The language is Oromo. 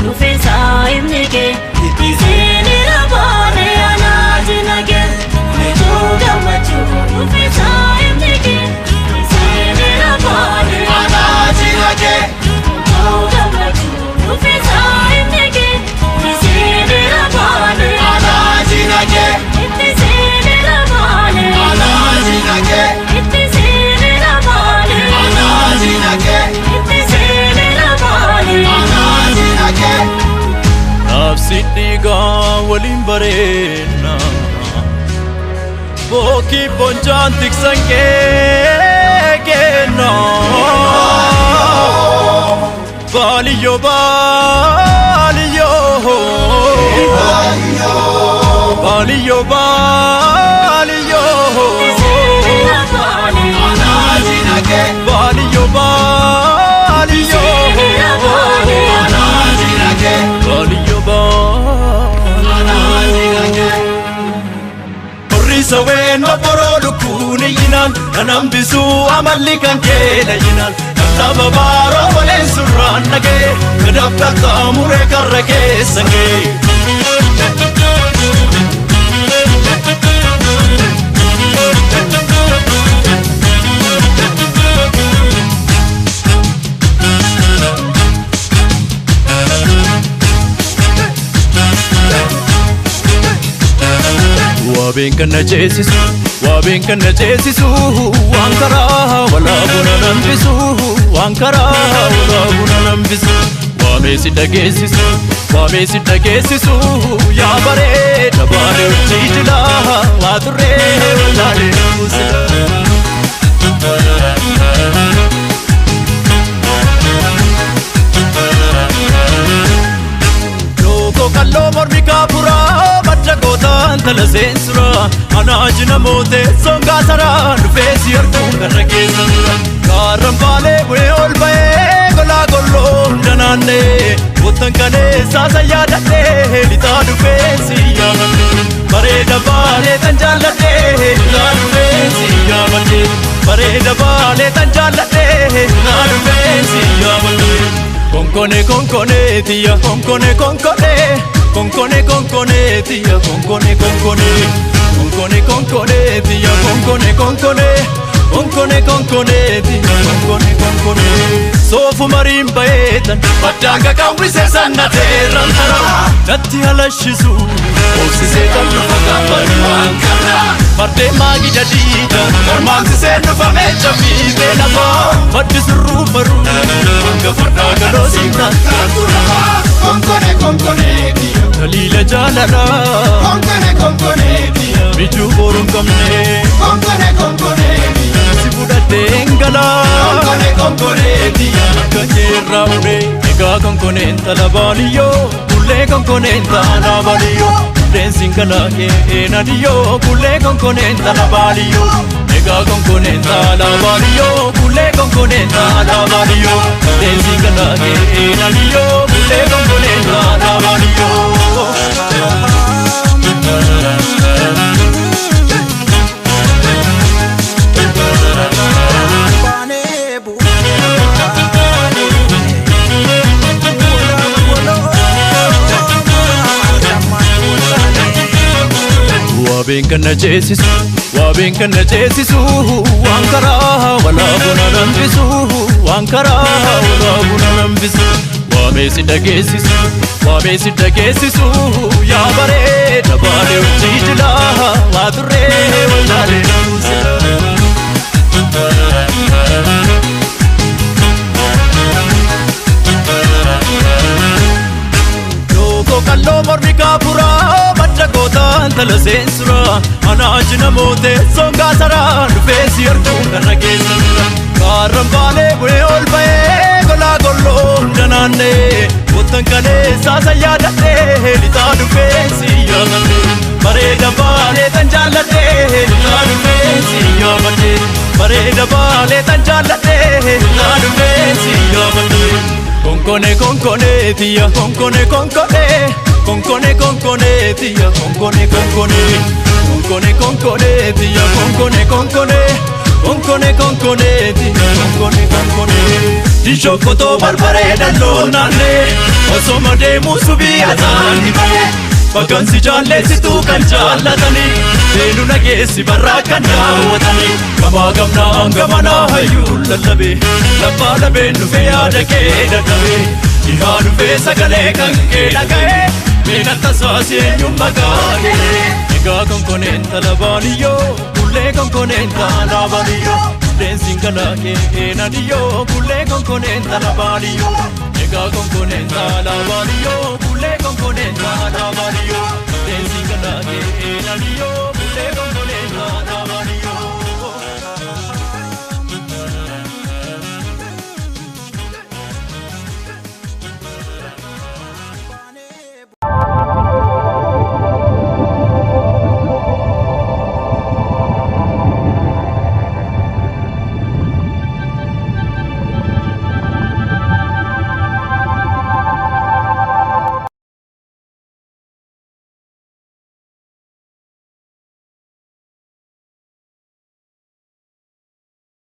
dhufee saayimni kee itti seenira baanee anaa jina kee utuu gammachuu dhufee saayimni kee itti seenira baanee Anaa jina kee utuu gammachuu dhufee saayimni kee itti seenira baanee Anaa jina kee itti seenira baanee Anaa jina kee itti seenira baanee Anaa jina kee itti seenira baanee. Anaa jina kee. Naafsi dhiigaa waliin bareenna Bookii boncaan tiksan kee kenna Baaliyyoo baaliyyoo Baaliyyoo baaliyyoo Anaa jina kee Baaliyyoo baaliyyoo Anaa jina kee Baaliyyoo baaliyyoo Anaa jina kee. Horriisa ween obboroo lukkuun iyyinaan kan hambisuu amalli kan keela iyyinaan kan babaaroo waleen surraan dhagee gadaaf qaxxaamuree karra keessan gee. Waabeen kan na ceesisu, waabeen kan na ceesisu, waan karaa walaabuu na nambisu, waan karaa walaabuu na nambisu. Waamee si dhageessisu, waamee si dhageessisu, yaa bareeda baalee hojii jilaa, waa turree wallaalee nuusila. Lookoo qalloo mormi kaafuraa madda gootaan tala seensuraa anaa jina mootee songaa saraa dhufee si arguun karra keessa tura gaarran baalee bu'ee ol ba'ee golaa golloo hunda naannee goottan kalee saasa yaadadhee lixaa dhufee si yaamadhe bareeda baalee tan jaalladhee lixaa dhufee si yaamadhe bareeda baalee tan jaalladhee lixaa dhufee si yaamadhe. Konkone konkone tiya konkone konkone konkone konkone tiya konkone konkone konkone konkone tiya konkone konkone konkone konkone tiya konkone konkone soofu mariin bayeetan baddaanga qawwise sannateerran tara natti halashisu obsisee kan dhufa gabbani waan kana fardeen maagida diida mormaansisee dhufa meecha fiixee lafaa maddi surruu baruu hanga fardaa galoo siintaan Konkone konkone diya Taliila jaalalaa Konkone konkone diya mijuu boruu hin qabne Konkone konkone diya si fudhadheen galaa Konkone konkone diya akka jeerraa uree egaa konkoneen tala baaliyyoo kullee konkoneen taala baaliyyoo deensiin kalaa kee kullee konkoneen tala baaliyyoo egaa konkoneen taala baaliyyoo kullee konkoneen taala baaliyyoo deensiin kalaa kee kullee konkoneen taala baaliyyoo. Waabeen kan na ceesisu, waabeen kan na ceesisu, waan karaa walaabuu na nambisu, waan karaa walaabuu na nambisu. Waamee si dhageessisu, waamee si dhageessisu, yaa bareeda baalee hojii jilaa, waa turree wallaalee nuusila. Lookoo qalloo mormi kaafuraa madda gootaan tala seensuraa anaa jina mootee songaa saraa dhufee si arguun karra keessa tura gaarran baalee bu'ee ol ba'ee golaa golloo hunda naannee goottan kalee saasa yaadadhee lixaa dhufee si yaamadhe bareeda baalee tan jaalladhee lixaa dhufee si yaamadhe bareeda baalee tan jaalladhee lixaa dhufee si yaamadhe. Konkone konkone tiya konkone konkone konkone konkone tiya konkone konkone konkone konkone tiya konkone konkone konkone konkone tiya konkone konkone. Dishokkotoo barbaree dhalloon naannee osoma deemuu subii ataani malee bakkansi jaalleessituu kan jaallatanii beenu nageessi barraa kan daawwatanii gamaa gamnaan gamanaa hayyuun lallabee labbaa labeen dhufee yaada kee dadhabee dhihaa dhufee sagalee kan kee dhaga'ee beekan tasaasi eenyuun maqaa kee. Egaa konkoneen talabaaniyyoo kullee konkoneen talabaaniyyoo leensiin galaa kee eenadiyyoo kullee konkoneen talabaaniyyoo. Egaa konkoneen talabaaniyyoo kullee konkoneen talabaaniyyoo leensiin galaa kee eenadiyyoo kullee konkoneen.